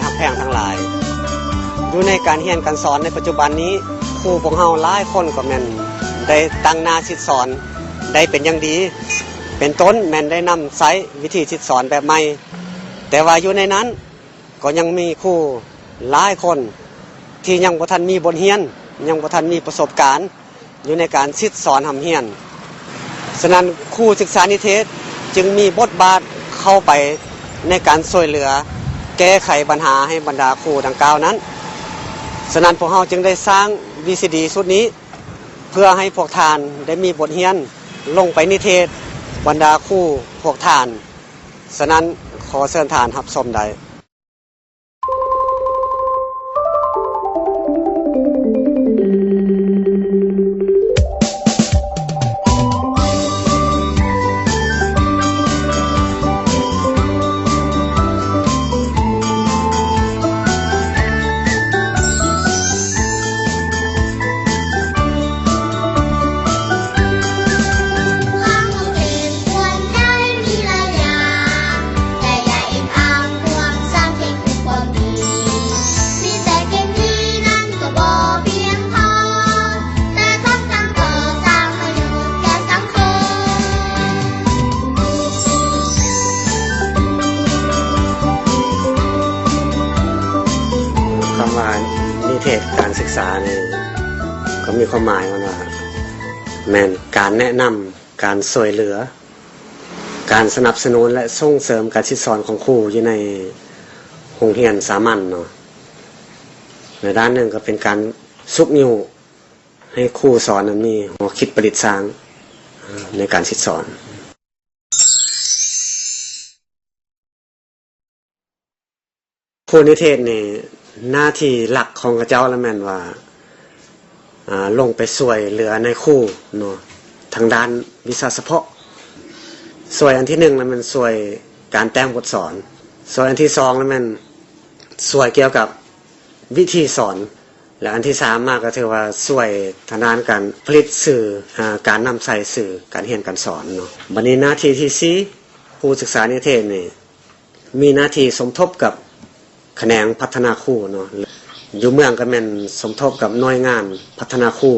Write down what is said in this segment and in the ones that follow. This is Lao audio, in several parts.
ຮັກແພງທັງຫຼາຍ. ຢູ່ໃນການຮຽນການສອນໃນປັດຈຸບັນນີ້, ຄູພວກເຮົາຫຼາຍຄົນກໍແມ່ນໄດ້ຕັ້ງໜ້າສິດສອນໄດ້ເປັນຢ່າງດີ, ເປັນຕົ້ນແມ່ນໄດ້ນຳໃຊ້ວິທີສິດສອນແບບໃໝ່. ແຕ່ວ່າຢູ່ໃນນັ້ນກໍຍັງມີຄູຫຼາຍຄົນທີ່ຍັງບໍ່ທັນມີບົດຮຽນ, ຍັງບໍ່ທັນມີປະສົບການ ຢູ່ໃນການສິດສອນຮ່ຳຮຽນ. ສະນັ້ນ, ຄູສຶກສານິເທດຈຶ່ງມີບົດບາດເຂົ້າໄປໃນການຊ່ວຍເຫຼືອແກ້ໄຂບັນຫາໃຫ້ບັນດາຄູດັ່ງກ່າວນັ້ນ. ສະນັ້ນ, ພວກເຮົາຈຶ່ງໄດ້ສ້າງວີຊີດີຊຸດນີ້ ເພື່ອໃຫ້ພວກທ່ານໄດ້ມີບົດຮຽນລົງໄປນິເທດບັນດາຄູພວກທ່ານ. ສະນັ້ນ, ຂໍເຊີນທ່ານຮັບຊົມໄດ້. ຄຳວ່ານິເທດການສຶກສານີ້ ກໍມີຄວາມໝາຍວ່າ ແມ່ນການແນະນຳ, ການຊ່ວຍເຫຼືອ, ການສະໜັບສະໜູນ ແລະ ສົ່ງເສີມການສິດສອນຂອງຄູຢູ່ໃນໂຮງຮຽນສາມັນເນາະ. ໃນດ້ານໜຶ່ງກໍເປັນການຊຸກຍູ້ໃຫ້ຄູສອນນັ້ນມີຫົວຄິດປະດິດສ້າງໃນການສິດສອນ. ຄູນິເທດນີ້ ໜ້າທີ່ຫຼັກຂອງເຂົາເຈົ້າລະແມ່ນວ່າ ອາ ລົງໄປຊ່ວຍເຫຼືອນາຍຄູເນາະ ທາງດ້ານວິຊາສະເພາະ. ຊ່ວຍອັນທີໜຶ່ງລະແມ່ນຊ່ວຍການແຕ່ງບົດສອນ, ຊ່ວຍອັນທີສອງລະແມ່ນຊ່ວຍກ່ຽວກັບວິທີສອນ ແລະ ອັນທີສາມມາກໍຖືວ່າຊ່ວຍທາງດ້ານການຜະລິດສື່ ອາ ການນຳໃຊ້ສື່ການຮຽນການສອນເນາະ. ບັດນີ້ໜ້າທີ່ທີສີ່ ຄູສຶກສານິເທດນີ້ ມີໜ້າທີ່ສົມທົບກັບຂະແໜງພັດທະນາຄູເນາະ, ຢູ່ເມືອງກໍແມ່ນສົມທົບກັບໜ່ວຍງານພັດທະນາຄູ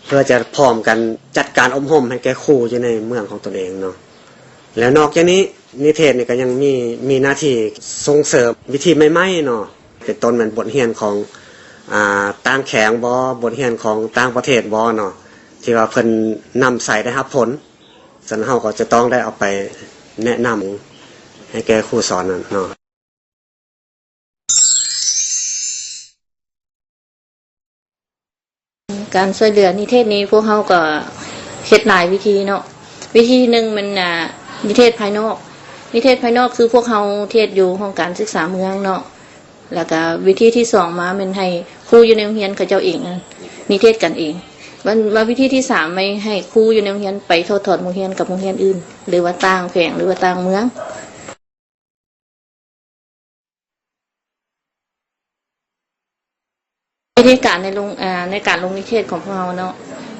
ເພື່ອຈະພ້ອມກັນຈັດການອົບຮົມໃຫ້ແກ່ຄູຢູ່ໃນເມືອງຂອງຕົນເອງເນາະ. ແລ້ວນອກຈາກນີ້ ນິເທດນີ້ກໍຍັງມີ ມີໜ້າທີ່ສົ່ງເສີມວິທີໃໝ່ໆເນາະ, ເປັນຕົ້ນແມ່ນບົດຮຽນຂອງ ອາ ຕ່າງແຂວງບໍ, ບົດຮຽນຂອງຕ່າງປະເທດບໍເນາະ ທີ່ວ່າເພິ່ນນຳໃຊ້ໄດ້ຮັບຜົນ. ສະນັ້ນເຮົາກໍຈະຕ້ອງໄດ້ເອົາໄປແນະນຳໃຫ້ແກ່ຄູສອນນັ້ນເນາະ. ການຊ່ວຍເຫຼືອນິເທດນີ້ ພວກເຮົາກໍເຮັດຫຼາຍວິທີເນາະ. ວິທີໜຶ່ງແມ່ນ ອາ ນິເທດພາຍນອກ. ນິເທດພາຍນອກຄືພວກເຮົາເທດຢູ່ຫ້ອງການສຶກສາເມືອງເນາະ. ແລ້ວກະວິທີທີສອງມາແມ່ນໃຫ້ຄູຢູ່ໃນໂຮງຮຽນເຂົາເຈົ້າເອງ ນິເທດກັນເອງ. ວ່າ ວ່າວິທີທີສາມແມ່ນໃຫ້ຄູຢູ່ໃນໂຮງຮຽນໄປຖອດຖອນບົດຮຽນກັບໂຮງຮຽນອື່ນ ຫຼືວ່າຕ່າງແຂວງ ຫຼືວ່າຕ່າງເມືອງ. ວິທີການໃນລົງ ອາ ໃນການລົງນິເທດຂອງພວກເຮົາເນາະ,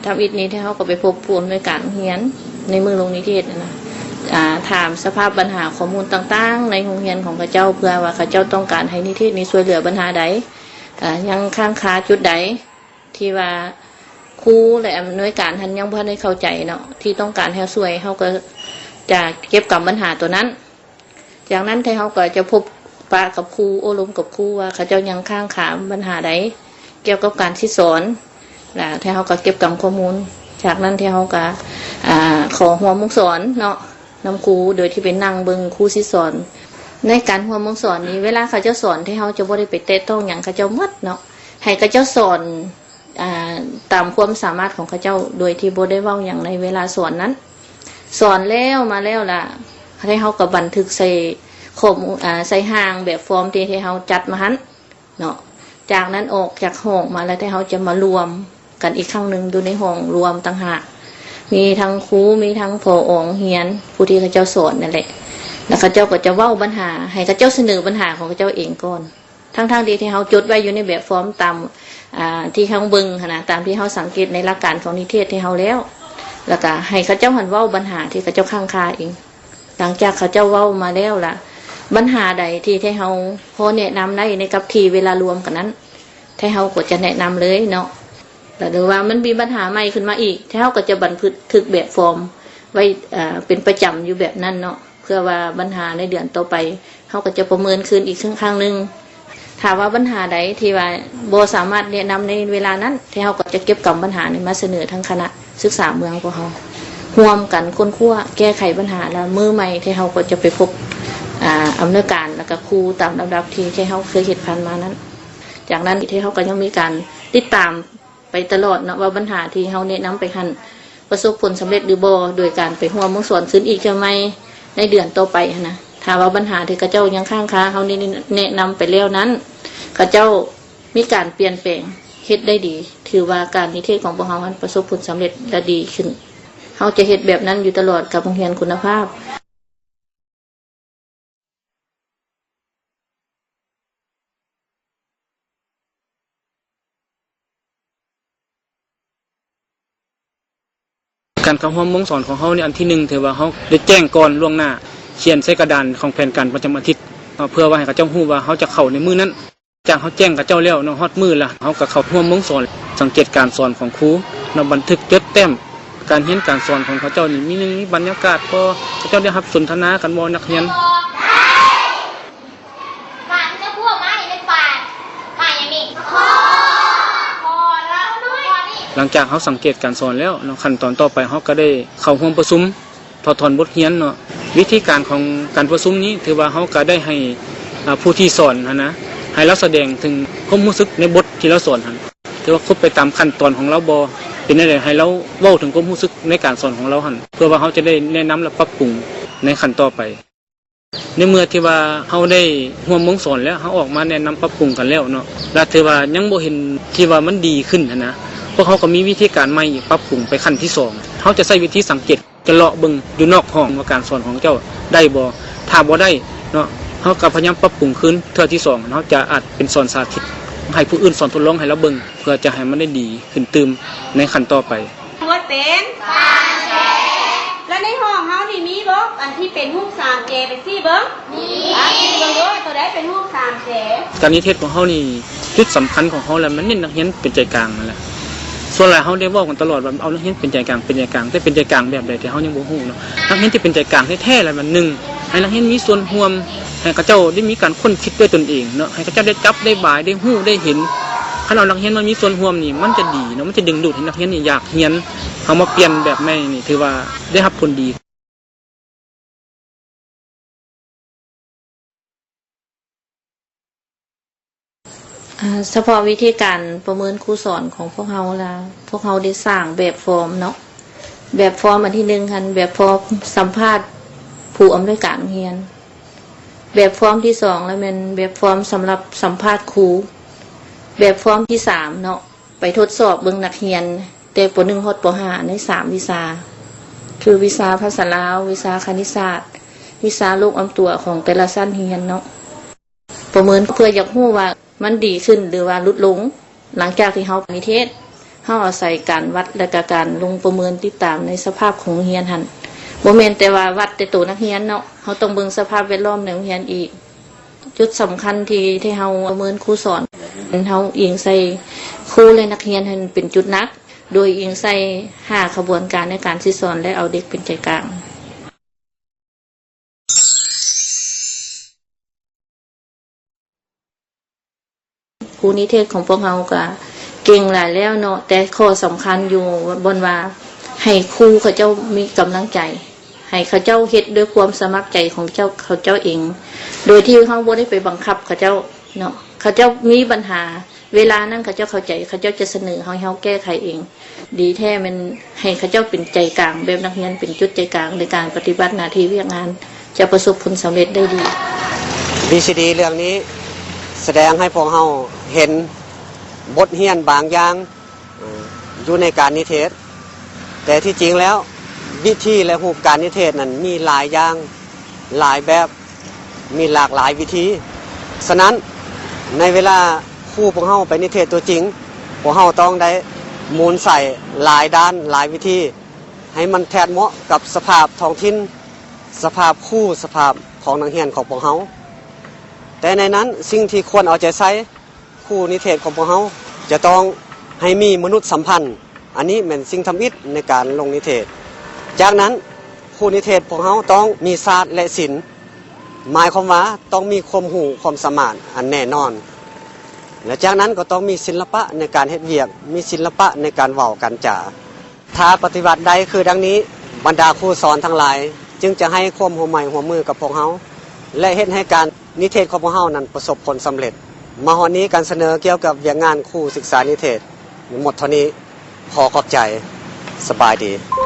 ທຳອິດນີ້ເຮົາກໍໄປພົບຜູ້ອຳນວຍການໂຮງຮຽນໃນມື້ລົງນິເທດຫັ້ນນະ, ອາ ຖາມສະພາບບັນຫາຂໍ້ມູນຕ່າງໆໃນໂຮງຮຽນຂອງເຂົາເຈົ້າ ເພື່ອວ່າເຂົາເຈົ້າຕ້ອງການໃຫ້ນິເທດນີ້ຊ່ວຍເຫຼືອບັນຫາໃດ, ອາ ຍັງຄ້າງຄາຈຸດໃດ ທີ່ວ່າຄູ ແລະ ອຳນວຍການຫັ້ນຍັງບໍ່ທັນໄດ້ເຂົ້າໃຈເນາະ ທີ່ຕ້ອງການໃຫ້ເຮົາຊ່ວຍ, ເຮົາກໍຈະເກັບກຳບັນຫາຕົວນັ້ນ. ຈາກນັ້ນໄທເຮົາກໍຈະພົບປະກັບຄູ ໂອ້ລົມກັບຄູວ່າເຂົາເຈົ້າຍັງຄ້າງຄາບັນຫາໃດກ່ຽວກັບການສິດສອນ, ລະໄທເຮົາກໍເກັບກຳຂໍ້ມູນ. ຈາກນັ້ນໄທເຮົາກໍ ອາ ຂໍຮ່ວມວົງສອນເນາະ ນຳຄູ ໂດຍທີ່ໄປນັ່ງເບິ່ງຄູສິດສອນ. ໃນການຮ່ວມວົງສອນນີ້ ເວລາເຂົາເຈົ້າສອນ ໄທເຮົາຈະບໍ່ໄດ້ໄປແຕະຕ້ອງຫຍັງເຂົາເຈົ້າໝົດເນາະ, ໃຫ້ເຂົາເຈົ້າສອນ ອາ ຕາມຄວາມສາມາດຂອງເຂົາເຈົ້າ ໂດຍທີ່ບໍ່ໄດ້ເວົ້າຫຍັງໃນເວລາສອນນັ້ນ. ສອນແລ້ວມາແລ້ວລະ ໃຫ້ເຮົາກໍບັນທຶກໃສ່ຂໍ້ມູນ ອາ ໃສ່ຮ່າງແບບຟອມທີ່ໃຫ້ເຮົາຈັດມາຫັ້ນເນາະ. ຈາກນັ້ນອອກຈາກຫ້ອງມາແລ້ວ ໃຫ້ເຮົາຈະມາລວມກັນອີກຄັ້ງໜຶ່ງຢູ່ໃນຫ້ອງລວມຕ່າງຫາກ, ມີທັງຄູ ມີທັງ ຜອ ໂຮງຮຽນ ຜູ້ທີ່ເຂົາເຈົ້າສອນນັ້ນແຫຼະ, ແລ້ວເຂົາເຈົ້າກໍຈະເວົ້າບັນຫາ ໃຫ້ເຂົາເຈົ້າສະເໜີບັນຫາຂອງເຂົາເຈົ້າເອງກ່ອນ. ທັງໆທີ່ເຮົາຈົດໄວ້ຢູ່ໃນແບບຟອມຕາມ ອາ ທີ່ເຮົາເບິ່ງຫັ້ນນະ ຕາມທີ່ເຮົາສັງເກດໃນຫຼັກການຂອງນິເທດໃຫ້ເຮົາແລ້ວ, ແລ້ວກະໃຫ້ເຂົາເຈົ້າຫັ້ນເວົ້າບັນຫາທີ່ເຂົາເຈົ້າຄ້າງຄາເອງ. ຫຼັງຈາກເຂົາເຈົ້າເວົ້າມາແລ້ວລະ ບັນຫາໃດທີ່ ທີ່ເຮົາພໍແນະນຳໄດ້ໃນກັບທີ່ເວລາລວມກັນນັ້ນ ແທ້ເຮົາກໍຈະແນະນຳເລີຍເນາະ ແລະ ຫຼືວ່າມັນມີບັນຫາໃໝ່ຂຶ້ນມາອີກ ແທ້ເຮົາກໍຈະບັນທຶກແບບຟອມໄວ້ ເອີ ເປັນປະຈຳຢູ່ແບບນັ້ນເນາະ ເພື່ອວ່າບັນຫາໃນເດືອນຕໍ່ໄປ ເຮົາກໍຈະປະເມີນຄືນອີກເທື່ອຄັ້ງໜຶ່ງ. ຖ້າວ່າບັນຫາໃດທີ່ວ່າບໍ່ສາມາດແນະນຳໃນເວລານັ້ນ ແທ້ເຮົາກໍຈະເກັບກຳບັນຫານີ້ມາສະເໜີທາງຄະນະສຶກສາເມືອງພວກເຮົາ ຮ່ວມກັນຄົ້ນຄວ້າແກ້ໄຂບັນຫາ ແລ້ວມື້ໃໝ່ແທ້ເຮົາກໍຈະໄປພົບ ອາ ອຳນວຍການ ແລ້ວກໍຄູຕາມລຳດັບທີ່ ທີ່ເຮົາເຄີຍເຮັດຜ່ານມານັ້ນ. ຈາກນັ້ນທີ່ເຮົາກໍຍັງມີການຕິດຕາມໄປຕະຫຼອດເນາະ ວ່າບັນຫາທີ່ເຮົາແນະນຳໄປຫັ້ນປະສົບຜົນສຳເລັດຫຼືບໍ່ ໂດຍການໄປຮ່ວມວງສອນຄືນອີກເທື່ອໃໝ່ໃນເດືອນຕໍ່ໄປຫັ້ນນະ. ຖ້າວ່າບັນຫາທີ່ເຂົາເຈົ້າຍັງຄ້າງຄາ ເຮົາແນະນຳໄປແລ້ວນັ້ນ ເຂົາເຈົ້າມີການປ່ຽນແປງເຮັດໄດ້ດີ ຖືວ່າການນິເທດຂອງພວກເຮົາຫັ້ນປະສົບຜົນສຳເລັດ ແລະ ດີຂຶ້ນ. ເຮົາຈະເຮັດແບບນັ້ນຢູ່ຕະຫຼອດກັບໂຮງຮຽນຄຸນນະພາບ. ການເຂົ້າຮ່ວມວງສອນຂອງເຮົາໃນອັນທີໜຶ່ງ ຖືວ່າເຮົາໄດ້ແຈ້ງກ່ອນລ່ວງໜ້າ ຂຽນໃສ່ກະດານຂອງແຜນການປະຈຳອາທິດເນາະ ເພື່ອວ່າໃຫ້ເຂົາເຈົ້າຮູ້ວ່າເຮົາຈະເຂົ້າໃນມື້ນັ້ນ. ຈາກເຮົາແຈ້ງເຂົາເຈົ້າແລ້ວເນາະ ຮອດມື້ລະ ເຮົາກໍເຂົ້າຮ່ວມວງສອນ ສັງເກດການສອນຂອງຄູເນາະ ບັນທຶກຈົດແຕ້ມການຮຽນການສອນຂອງເຂົາເຈົ້ານີ້ ມີໜຶ່ງ ມີບັນຍາກາດບໍ່ ເຂົາເຈົ້າໄດ້ຮັບສົນທະນາກັນບໍ່ ນັກຮຽນ. ຫຼັງຈາກເຮົາສັງເກດການສອນແລ້ວເນາະ ຂັ້ນຕອນຕໍ່ໄປເຮົາກໍໄດ້ເຂົ້າຮ່ວມປະຊຸມ ຖອດຖອນບົດຮຽນເນາະ. ວິທີການຂອງການປະຊຸມນີ້ ຖືວ່າເຮົາກໍໄດ້ໃຫ້ ອາ ຜູ້ທີ່ສອນຫັ້ນນະ ໃຫ້ລາວສະແດງເຖິງຄວາມຮູ້ສຶກໃນບົດທີ່ລາວສອນຫັ້ນ ຖືວ່າຄົບໄປຕາມຂັ້ນຕອນຂອງລາວບໍ່ ເປັນແນວໃດ ໃຫ້ລາວເວົ້າເຖິງຄວາມຮູ້ສຶກໃນການສອນຂອງລາວຫັ້ນ ເພື່ອວ່າເຮົາຈະໄດ້ແນະນຳ ແລະ ປັບປຸງໃນຂັ້ນຕໍ່ໄປ. ໃນເມື່ອທີ່ວ່າເຮົາໄດ້ຮ່ວມວງສອນແລ້ວ ເຮົາອອກມາແນະນຳປັບປຸງກັນແລ້ວເນາະ ແລະ ຖືວ່າຍັງບໍ່ເຫັນທີ່ວ່າມັນດີຂຶ້ນຫັ້ນນະ ພວກເຮົາກໍມີວິທີການໃໝ່ອີກ ປັບປຸງໄປຂັ້ນທີສອງ ເຮົາຈະໃຊ້ວິທີສັງເກດ ຈະເລາະເບິ່ງຢູ່ນອກຫ້ອງວ່າການສອນຂອງເຈົ້າໄດ້ບໍ່ ຖ້າບໍ່ໄດ້ເນາະ ເຮົາກໍພະຍາຍາມປັບປຸງຄືນເທື່ອທີສອງ ເຮົາຈະອາດເປັນສອນສາທິດ ໃຫ້ຜູ້ອື່ນສອນທົດລອງໃຫ້ລາວເບິ່ງ ເພື່ອຈະໃຫ້ມັນໄດ້ດີຂຶ້ນຕື່ມໃນຂັ້ນຕໍ່ໄປ. ໝົດເປັນ ແລ້ວໃນຫ້ອງເຮົານີ້ມີບໍ່ ອັນທີ່ເປັນຮູບສາມແຈ ໄປຊີ້ເບິ່ງ? ມີ ອາ ຊີ້ເບິ່ງເດີ ໂຕໃດເປັນຮູບສາມແຈ? ການນິເທດຂອງເຮົານີ້ ຈຸດສຳຄັນຂອງເຮົາລະ ມັນເນັ້ນນັກຮຽນເປັນໃຈກາງຫັ້ນແຫຼະ. ສ່ວນຫຼາຍເຮົາໄດ້ເວົ້າກັນຕະຫຼອດວ່າ ເອົານັກຮຽນເປັນໃຈກາງ ເປັນໃຈກາງ ແຕ່ເປັນໃຈກາງແບບໃດ ທີ່ເຮົາຍັງບໍ່ຮູ້ເນາະ. ນັກຮຽນທີ່ເປັນໃຈກາງແທ້ໆລະ ມັນໜຶ່ງ ໃຫ້ນັກຮຽນມີສ່ວນຮ່ວມ ໃຫ້ເຂົາເຈົ້າໄດ້ມີການຄົ້ນຄິດດ້ວຍຕົນເອງເນາະ ໃຫ້ເຂົາເຈົ້າໄດ້ຈັບໄດ້ບາຍ ໄດ້ຮູ້ໄດ້ເຫັນ. ຄັນເອົານັກຮຽນມາມີສ່ວນຮ່ວມນີ້ ມັນຈະດີເນາະ ມັນຈະດຶງດູດໃຫ້ນັກຮຽນນີ້ຢາກຮຽນ. ເຮົາມາປ່ຽນແບບໃໝ່ນີ້ ຖືວ່າໄດ້ຮັບຜົນດີ. ອາ ສະເພາະວິທີການປະເມີນຄູສອນຂອງພວກເຮົາລະ ພວກເຮົາໄດ້ສ້າງແບບຟອມເນາະ ແບບຟອມອັນທີໜຶ່ງຫັ້ນ ແບບຟອມສຳພາດຜູ້ອຳນວຍການໂຮງຮຽນ, ແບບຟອມທີສອງລະແມ່ນແບບຟອມສຳລັບສຳພາດຄູ, ແບບຟອມທີສາມເນາະ ໄປທົດສອບເບິ່ງນັກຮຽນແຕ່ ປໍໜຶ່ງ ຮອດ ປໍຫ້າ ໃນສາມວິຊາ ຄືວິຊາພາສາລາວ, ວິຊາຄະນິດສາດ, ວິຊາໂລກອ້ອມຕົວຂອງແຕ່ລະຊັ້ນຮຽນເນາະ. ປະເມີນເພື່ອຢາກຮູ້ວ່າມັນດີຂຶ້ນ ຫຼືວ່າຫຼຸດລົງ ຫຼັງຈາກທີ່ເຮົາມີເທດ. ເຮົາອາໄສການວັດ ແລະ ກະການລົງປະເມີນຕິດຕາມໃນສະພາບຂອງໂຮງຮຽນຫັ້ນ ບໍ່ແມ່ນແຕ່ວ່າວັດແຕ່ໂຕນັກຮຽນເນາະ, ເຮົາຕ້ອງເບິ່ງສະພາບແວດລ້ອມໃນໂຮງຮຽນອີກ. ຈຸດສຳຄັນທີ່ ທີ່ເຮົາປະເມີນຄູສອນ ເຮົາອີງໃສ່ຄູ ແລະ ນັກຮຽນຫັ້ນເປັນຈຸດຫຼັກ ໂດຍອີງໃສ່ຫ້າຂະບວນການໃນການສິດສອນ ແລະ ເອົາເດັກເປັນໃຈກາງ. ຄູນິເທດຂອງພວກເຮົາກະເກັ່ງຫຼາຍແລ້ວເນາະ, ແຕ່ຂໍ້ສຳຄັນຢູ່ບ່ອນວ່າ ໃຫ້ຄູເຂົາເຈົ້າມີກຳລັງໃຈ, ໃຫ້ເຂົາເຈົ້າເຮັດດ້ວຍຄວາມສະໝັກໃຈຂອງເຈົ້າ ເຂົາເຈົ້າເອງ, ໂດຍທີ່ເຮົາບໍ່ໄດ້ໄປບັງຄັບເຂົາເຈົ້າເນາະ. ເຂົາເຈົ້າມີບັນຫາ ເວລານັ້ນເຂົາເຈົ້າເຂົ້າໃຈ, ເຂົາເຈົ້າຈະສະເໜີເຮົາ ໃຫ້ເຮົາແກ້ໄຂເອງ. ດີແທ້ແມ່ນໃຫ້ເຂົາເຈົ້າເປັນໃຈກາງ, ແບບນັກຮຽນເປັນຈຸດໃຈກາງໃນການປະຕິບັດໜ້າທີ່ວຽກງານ ຈະປະສົບຜົນສຳເລັດໄດ້ດີ. ບີຊີດີເລື່ອງນີ້ສະແດງໃຫ້ພວກເຮົາເຫັນບົດຮຽນບາງຢ່າງ ເອີ ຢູ່ໃນການນິເທດ, ແຕ່ທີ່ຈິງແລ້ວ ວິທີ ແລະ ຮູບການນິເທດນັ້ນມີຫຼາຍຢ່າງ ຫຼາຍແບບ ມີຫຼາກຫຼາຍວິທີ. ສະນັ້ນ ໃນເວລາຄູພວກເຮົາໄປນິເທດຕົວຈິງ, ພວກເຮົາຕ້ອງໄດ້ໝູນໃສ່ຫຼາຍດ້ານ ຫຼາຍວິທີ ໃຫ້ມັນແທດເໝາະກັບສະພາບທ້ອງຖິ່ນ, ສະພາບຄູ, ສະພາບຂອງນັກຮຽນຂອງພວກເຮົາ. ແຕ່ໃນນັ້ນ ສິ່ງທີ່ຄວນເອົາໃຈໃສ່ ຄູນິເທດຂອງພວກເຮົາຈະຕ້ອງໃຫ້ມີມະນຸດສຳພັນ. ອັນນີ້ແມ່ນສິ່ງທຳອິດໃນການລົງນິເທດ. ຈາກນັ້ນ ຄູນິເທດພວກເຮົາຕ້ອງມີສາດ ແລະ ສິນ, ໝາຍຄວາມວ່າຕ້ອງມີຄວາມຮູ້ຄວາມສາມາດອັນແນ່ນອນ ແລະ ຈາກນັ້ນກໍຕ້ອງມີສິລະປະໃນການເຮັດວຽກ, ມີສິລະປະໃນການເວົ້າການຈາ. ຖ້າປະຕິບັດໄດ້ຄືດັ່ງນີ້, ບັນດາຄູສອນທັງຫຼາຍຈຶ່ງຈະໃຫ້ຄວາມຮ່ວມໄມ້ຮ່ວມມືກັບພວກເຮົາ ແລະ ເຮັດໃຫ້ການນິເທດຂອງພວກເຮົານັ້ນປະສົບຜົນສຳເລັດ. ມາຮອດນີ້ ການສະເໜີກ່ຽວກັບວຽກງານຄູສຶກສານິເທດໝົດເທົ່ານີ້. ຂໍຂອບໃຈ. ສະບາຍດີ.